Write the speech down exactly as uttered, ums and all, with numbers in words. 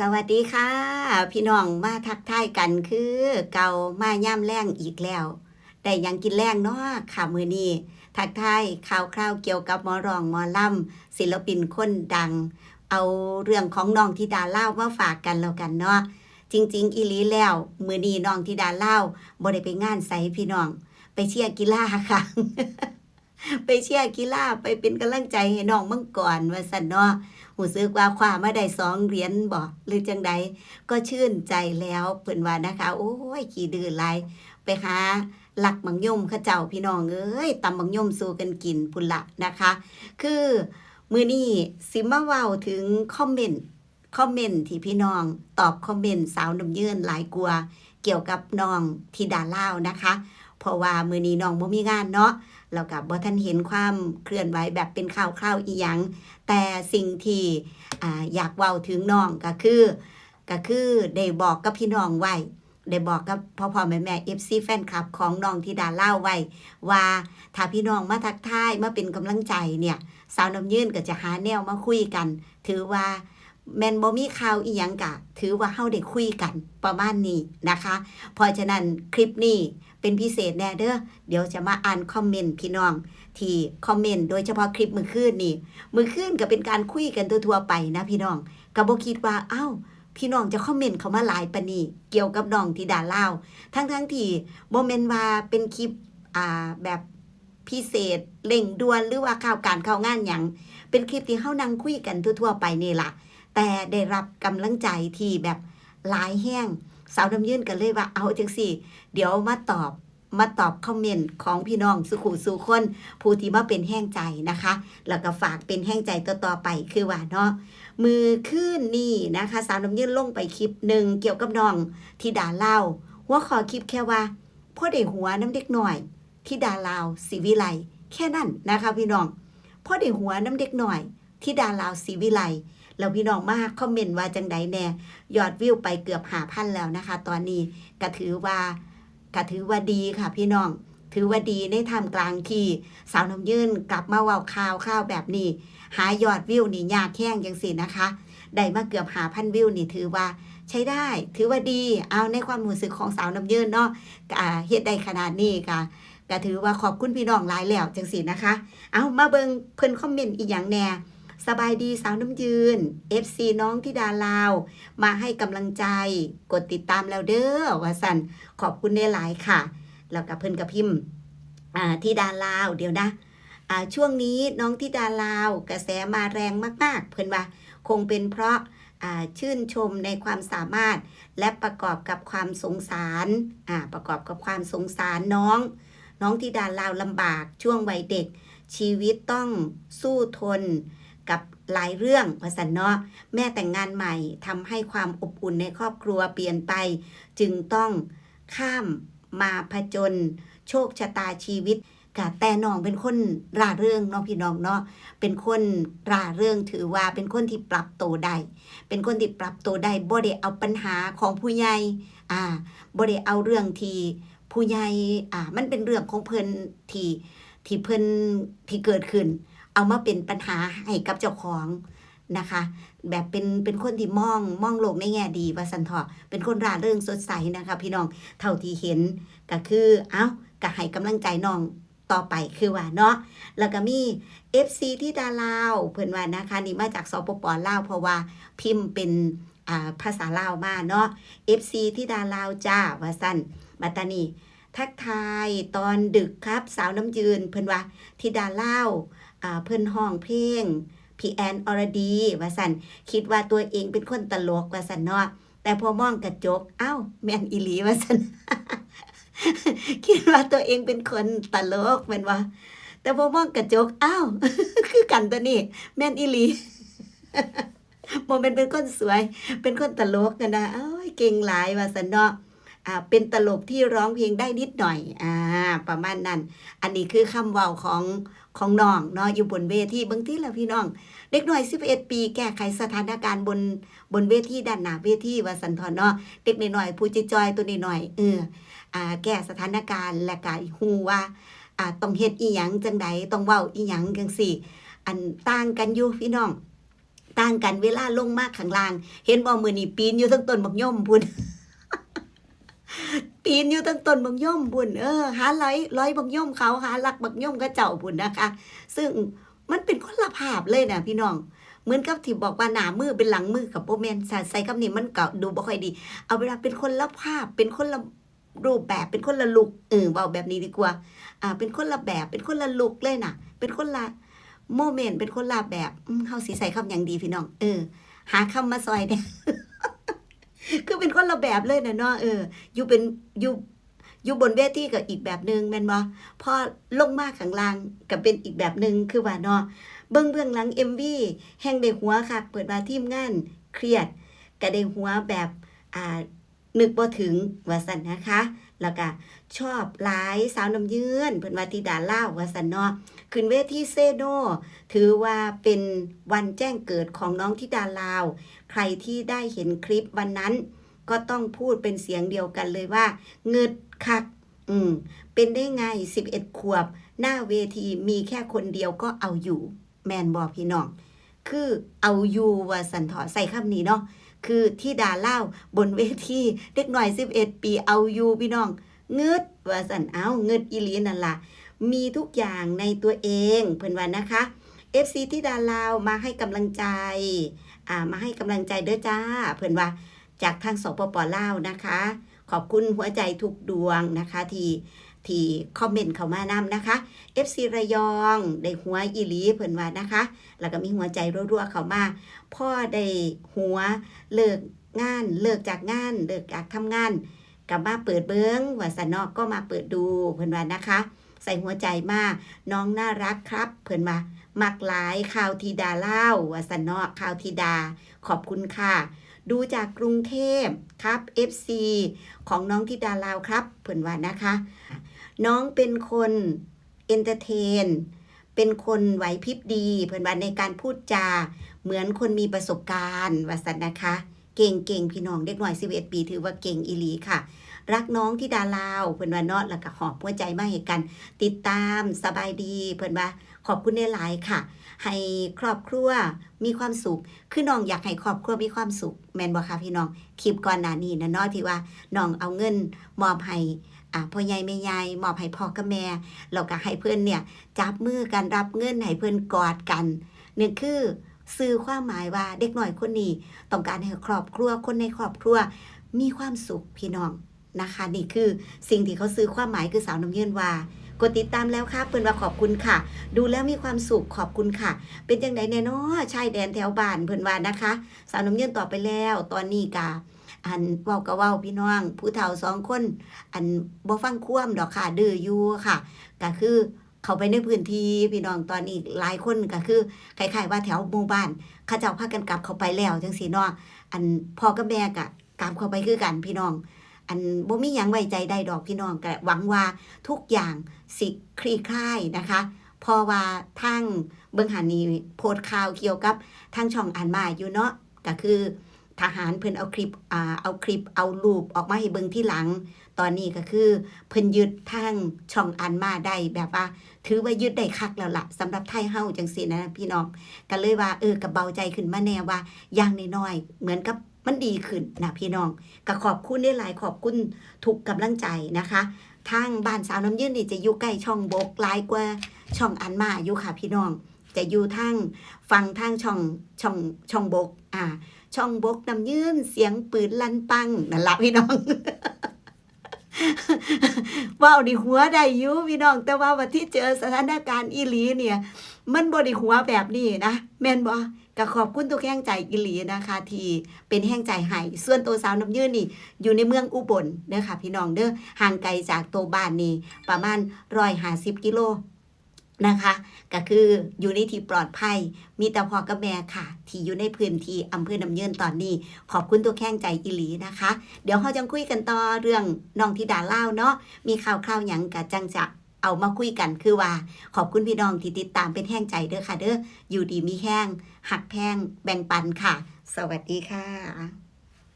สวัสดีค่ะ พี่น้องมาทักทายกันคือเก่ามายามแลงอีกแล้ว ได้หยังกินแลงเนาะค่ะมื้อนี้ ทักทายข่าวคราวเกี่ยวกับหมอร้องหมอลำ ศิลปินคนดัง เอาเรื่องของน้องธิดาลาวมาฝากกันแล้วกันเนาะ จริงๆ อีหลีแล้ว มื้อนี้น้องธิดาลาวบ่ได้ไปงานไสพี่น้อง ไปเชียร์กีฬาค่ะ ไปเชียร์กีฬา ไปเป็นกำลังใจให้น้องมังกรว่าซั่นเนาะ รู้สึกว่าคว้ามาได้สองเหรียญบ่ หรือจั่งใด ก็ชื่นใจแล้ว เพิ่นว่านะคะ โอ้ย ขี้ดื้อหลาย ไปหาลักบักยมเขาเจ้า พี่น้องเอ้ย ตำบักยมสู่กันกินพุ้นละนะคะ คือมื้อนี้สิมาเว้าถึงคอมเมนต์ คอมเมนต์ที่พี่น้องตอบคอมเมนต์สาวน้ำเยินหลายกว่า เกี่ยวกับน้องธิดาลาวนะคะ เพราะว่ามื้อนี้น้องบ่มีงานเนาะ แล้วก็บ่ทันเห็นความเคลื่อนไหวแบบเป็นข่าวคราวอีหยัง แต่สิ่งที่ อ่า อยากเว้าถึงน้องก็คือ ก็คือได้บอกกับพี่น้องไว้ ได้บอกกับพ่อๆ แม่ๆ เอฟซี แฟนคลับของน้องธิดาลาวไว้ ว่าถ้าพี่น้องมาทักทาย มาเป็นกำลังใจเนี่ย สาวน้ำเยินก็จะหาแนวมาคุยกัน ถือว่าแม่นบ่มีข่าวอีหยังกะ ถือว่าเฮาได้คุยกันประมาณนี้นะคะ เพราะฉะนั้นคลิปนี้เป็นพิเศษแน่เด้อ เดี๋ยวจะมาอ่านคอมเมนต์พี่น้องที่คอมเมนต์ โดยเฉพาะคลิปมื้อคืนนี่ มื้อคืนก็เป็นการคุยกันทั่วๆ ไปนะพี่น้อง ก็บ่คิดว่า เอ้า พี่น้องจะคอมเมนต์เข้ามาหลายปานนี้ เกี่ยวกับน้องธิดาลาว ทั้งๆ ที่บ่แม่นว่าเป็นคลิป อ่า แบบพิเศษเร่งด่วน หรือว่าข่าวการข่าวงานหยัง เป็นคลิปที่เฮานั่งคุยกันทั่วๆ ไปนี่ล่ะ แต่ได้รับกำลังใจที่แบบหลายแฮง สาวน้ำเยินก็เลยว่า เอาจั่งซี้ เดี๋ยวมาตอบ มาตอบคอมเมนต์ของพี่น้องสู่คู่สู่คน ผู้ที่มาเป็นแฮงใจนะคะ แล้วก็ฝากเป็นแฮงใจต่อๆ ไป คือว่าเนาะ มื้อคืนนี้นะคะ สาวน้ำเยินลงไปคลิปหนึ่งเกี่ยวกับน้องธิดาลาว หัวข้อคลิปแค่ว่า พอได้หัวนำเด็กน้อย ธิดาลาว สิวิไล แค่นั้นนะคะพี่น้อง พอได้หัวนำเด็กน้อย ธิดาลาว สิวิไล แล้วพี่น้องมาคอมเมนต์ว่าจั่งใดแน่ ยอดวิวไปเกือบห้าพันแล้วนะคะ ตอนนี้ก็ถือว่า ก็ถือว่าดีค่ะพี่น้อง ถือว่าดีในท่ามกลางที่สาวน้ำเยินกลับมาเว้าข่าวคราวแบบนี้ หายอดวิวนี่ยากแฮงจั่งซี้นะคะ ได้มาเกือบห้าพันวิวนี่ถือว่าใช้ได้ ถือว่าดี เอาในความรู้สึกของสาวน้ำเยินเนาะ ก็ อ่า เฮ็ดได้ขนาดนี้ก็ ก็ถือว่าขอบคุณพี่น้องหลายแล้วจั่งซี้นะคะ เอามาเบิ่งเพิ่นคอมเมนต์อีหยังแน่ สบายดีสาวน้ำเยิน เอฟซี น้องธิดาลาว มาให้กำลังใจ กดติดตามแล้วเด้อ ว่าซั่น ขอบคุณหลายๆ ค่ะ แล้วก็เพิ่นก็พิมพ์ อ่า ธิดาลาว เดี๋ยวนะ อ่า ช่วงนี้น้องธิดาลาวกระแสมาแรงมากๆ เพิ่นว่า คงเป็นเพราะ อ่า ชื่นชมในความสามารถ และประกอบกับความสงสาร อ่า ประกอบกับความสงสารน้อง น้องธิดาลาวลำบากช่วงวัยเด็ก ชีวิตต้องสู้ทนกับหลายเรื่อง ว่าซั่นเนาะ แม่แต่งงานใหม่ทำให้ความอบอุ่นในครอบครัวเปลี่ยนไป จึงต้องข้ามมาผจญโชคชะตาชีวิต กะแต่น้องเป็นคนร่าเริงเนาะพี่น้องเนาะ เป็นคนร่าเริง ถือว่าเป็นคนที่ปรับตัวได้ เป็นคนที่ปรับตัวได้ บ่ได้เอาปัญหาของผู้ใหญ่ อ่า บ่ได้เอาเรื่องที่ผู้ใหญ่ อ่า มันเป็นเรื่องของเพิ่นที่ ที่เพิ่น ที่เกิดขึ้น เอามาเป็นปัญหาให้กับเจ้าของนะคะ แบบเป็น เป็นคนที่มอง มองโลกในแง่ดีว่าซั่นเถาะ เป็นคนร่าเริงสดใสนะคะพี่น้อง เท่าที่เห็นก็คือ เอ้า ก็ให้กำลังใจน้องต่อไปคือว่าเนาะ แล้วก็มี เอฟซี ธิดาลาว เพิ่นว่านะคะ นี่มาจาก สปป ลาว เพราะว่าพิมพ์เป็น อ่า ภาษาลาวมาเนาะ เอฟซี ธิดาลาวจ้า ว่าซั่น บัดตานี้ ทักทายตอนดึกครับ สาวน้ำเยิน เพิ่นว่า ธิดาลาว อ่า เพิ่นฮ้องเพลง พี่แอน อรดี ว่าซั่น คิดว่าตัวเองเป็นคนตลก ว่าซั่นเนาะ แต่พอมองกระจก อ้าว แม่นอีหลี ว่าซั่น คิดว่าตัวเองเป็นคนตลก แม่นบ่ แต่พอมองกระจก อ้าว คือกันตัวนี้ แม่นอีหลี บ่แม่นเป็นคนสวย เป็นคนตลกหั้นนะ โอ๊ย เก่งหลาย ว่าซั่นเนาะ อ่า เป็นตลกที่ร้องเพลงได้นิดหน่อย อ่า ประมาณนั้น อันนี้คือคำเว้าของ ของน้องเนาะ อยู่บนเวที เบิ่งติล่ะพี่น้อง เด็กน้อย สิบเอ็ด ปี แก้ไขสถานการณ์บน บนเวที ด้านหน้าเวที ว่าซั่นเถาะเนาะ เด็กน้อยๆ ผู้จ่อยๆ ตัวน้อยๆ เออ อ่า แก้สถานการณ์ และก็ฮู้ว่า อ่า ต้องเฮ็ดอิหยังจั่งใด ต้องเว้าอิหยังจั่งซี้ อันต่างกันอยู่พี่น้อง ต่างกันเวลาลงมาข้างล่าง เห็นบ่ มื้อนี้ปีนอยู่เทิงต้นบักยมพุ้น ปีนอยู่เทิงต้นบักยมพุ้น เออ หาลอย ลอยบักยมเขา หาลักบักยมเขาเจ้าพุ้นนะคะ ซึ่งมันเป็นคนละภาพเลยนะพี่น้อง เหมือนกับที่บอกว่าหน้ามือเป็นหลังมือกับบ่แม่น ใช้ ใช้คำนี้มันก็ดูบ่ค่อยดี เอาเป็นว่าเป็นคนละภาพ เป็นคนละรูปแบบ เป็นคนละลุค เออ เว้าแบบนี้ดีกว่า อ่า เป็นคนละแบบ เป็นคนละลุคเลยนะ เป็นคนละโมเมนต์ เป็นคนละแบบ อืม เฮาสิใช้คำหยังดีพี่น้อง เออ หาคำมาซอยแหน่ คือเป็นคนละแบบเลยนะเนาะ เออ อยู่เป็น อยู่ อยู่บนเวทีก็อีกแบบหนึ่งแม่นบ่ พอลงมาข้างล่างก็เป็นอีกแบบหนึ่ง คือว่าเนาะ เบิ่งเบื้องหลังเอ็มวี แฮ่งได้หัวคัก เพิ่นว่าทีมงานเครียด ก็ได้หัวแบบ อ่า นึกบ่ถึง ว่าซั่นนะคะ แล้วก็ชอบหลายสาวน้ำเยืน เพิ่นว่าธิดาลาว ว่าซั่นเนาะ ขึ้นเวทีเซโน ถือว่าเป็นวันแจ้งเกิดของน้องธิดาลาว ใครที่ได้เห็นคลิปวันนั้น ก็ต้องพูดเป็นเสียงเดียวกันเลยว่า งึดคัก อืม เป็นได้ไง สิบเอ็ด ขวบ หน้าเวทีมีแค่คนเดียวก็เอาอยู่ แม่นบ่พี่น้อง คือเอาอยู่ว่าซั่นเถาะ ใช้คำนี้เนาะ คือธิดาลาวบนเวที เด็กน้อย สิบเอ็ด ปีเอาอยู่พี่น้อง งึดว่าซั่น เอ้า งึดอีหลีนั่นล่ะ มีทุกอย่างในตัวเอง เพิ่นว่านะคะ เอฟซี ธิดาลาวมาให้กำลังใจ อ่า มาให้กำลังใจเด้อจ้า เพิ่นว่า จากทาง สปป ลาวนะคะ ขอบคุณหัวใจทุกดวงนะคะ ที่ ที่คอมเมนต์เข้ามานำนะคะ เอฟซี ระยอง ได้หัวอีหลี เพิ่นว่านะคะ แล้วก็มีหัวใจรัวๆเข้ามา พอได้หัว เลิกงาน เลิกจากงาน เลิกจากทำงาน ก็มาเปิดเบิ่ง ว่าซั่นเนาะ ก็มาเปิดดู เพิ่นว่านะคะ ใส่หัวใจมา น้องน่ารักครับ เพิ่นว่า มักหลาย ข่าวธิดาลาว ว่าซั่นเนาะ ข่าวธิดา ขอบคุณค่ะ ดูจากกรุงเทพครับ เอฟซี ของน้องธิดาลาวครับ เพิ่นว่านะคะ น้องเป็นคนเอนเตอร์เทน เป็นคนไหวพริบดี เพิ่นว่าในการพูดจา เหมือนคนมีประสบการณ์ ว่าซั่นนะคะ เก่งๆ พี่น้อง เด็กน้อย สิบเอ็ด ปี ถือว่าเก่งอีหลีค่ะ รักน้องธิดาลาว เพิ่นว่าเนาะ แล้วก็หอบหัวใจมาให้กัน ติดตาม สบายดี เพิ่นว่า ขอบคุณหลายๆค่ะ ให้ครอบครัวมีความสุข คือน้องอยากให้ครอบครัวมีความสุข แม่นบ่คะพี่น้อง คลิปก่อนหน้านี้นะเนาะ ที่ว่าน้องเอาเงินมอบให้ อ่า พ่อใหญ่แม่ใหญ่ มอบให้พ่อกับแม่ แล้วก็ให้เพิ่นเนี่ยจับมือกันรับเงิน ให้เพิ่นกอดกัน นี่คือสื่อความหมายว่าเด็กน้อยคนนี้ต้องการให้ครอบครัว คนในครอบครัวมีความสุขพี่น้องนะคะ นี่คือสิ่งที่เขาสื่อความหมาย คือสาวน้ำเยืนว่า กดติดตามแล้วค่ะ เพิ่นว่าขอบคุณค่ะ ดูแล้วมีความสุข ขอบคุณค่ะ เป็นจั่งใดแน่น้อ ชายแดนแถวบ้าน เพิ่นว่านะคะ สาวน้ำเยืนตอบไปแล้ว ตอนนี้กะ อันเว้าก็เว้าพี่น้อง ผู้เฒ่าสองคน อันบ่ฟังความดอกค่ะ ดื้ออยู่ค่ะ ก็คือเข้าไปในพื้นที่พี่น้อง ตอนนี้หลายคนก็คือคล้ายๆว่าแถวหมู่บ้าน เขาเจ้าพากันกลับเข้าไปแล้วจั่งซี้เนาะ อันพ่อกับแม่ก็กลับเข้าไปคือกันพี่น้อง อันบ่มีหยังไว้ใจได้ดอกพี่น้อง ก็หวังว่าทุกอย่างสิคลี่คลายนะคะ เพราะว่าทางเบิ่งหันนี่โพสต์ข่าวเกี่ยวกับทางช่องอันมาอยู่เนาะ ก็คือทหารเพิ่นเอาคลิป อ่า เอาคลิป เอารูปออกมาให้เบิ่งทีหลัง ตอนนี้ก็คือเพิ่นยึดทางช่องอันมาได้ แบบว่าถือว่ายึดได้คักแล้วล่ะ สำหรับไทยเฮาจั่งซี้นะพี่น้อง ก็เลยว่า เออ ก็เบาใจขึ้นมาแน่ว่า อย่างน้อยๆ เหมือนกับมันดีขึ้นนะพี่น้อง ก็ขอบคุณหลายๆ ขอบคุณทุกกำลังใจนะคะ ทางบ้านสาวน้ำเยืนนี่จะอยู่ใกล้ช่องบกหลายกว่าช่องอันมาอยู่ค่ะพี่น้อง จะอยู่ทางฝั่งทางช่อง ช่อง ช่องบก อ่า ช่องบกน้ำเยืน เสียงปืนลั่นปัง นั่นละพี่น้อง เว้านี่หัวได้อยู่พี่น้อง แต่ว่าบัดที่เจอสถานการณ์อีหลีเนี่ย มันบ่ได้หัวแบบนี้นะ แม่นบ่ ก็ขอบคุณทุกแรงใจอีหลีนะคะ ที่เป็นแรงใจให้ ส่วนตัวสาวน้ำเยืนนี่ อยู่ในเมืองอุบลเด้อค่ะพี่น้องเด้อ ห่างไกลจากตัวบ้านนี่ประมาณร้อยห้าสิบกิโลนะคะ ก็คืออยู่ในที่ปลอดภัย มีแต่พ่อกับแม่ค่ะ ที่อยู่ในพื้นที่อำเภอน้ำเยืนตอนนี้ ขอบคุณทุกแรงใจอีหลีนะคะ เดี๋ยวเราจั่งคุยกันต่อเรื่องน้องธิดาลาวเนาะ มีข่าวคราวหยังก็จั่งจะเอามาคุยกัน คือว่าขอบคุณพี่น้องที่ติดตามเป็นแรงใจเด้อค่ะเด้อ อยู่ดีมีแฮง ฮักแพง แบ่งปันค่ะ สวัสดีค่ะ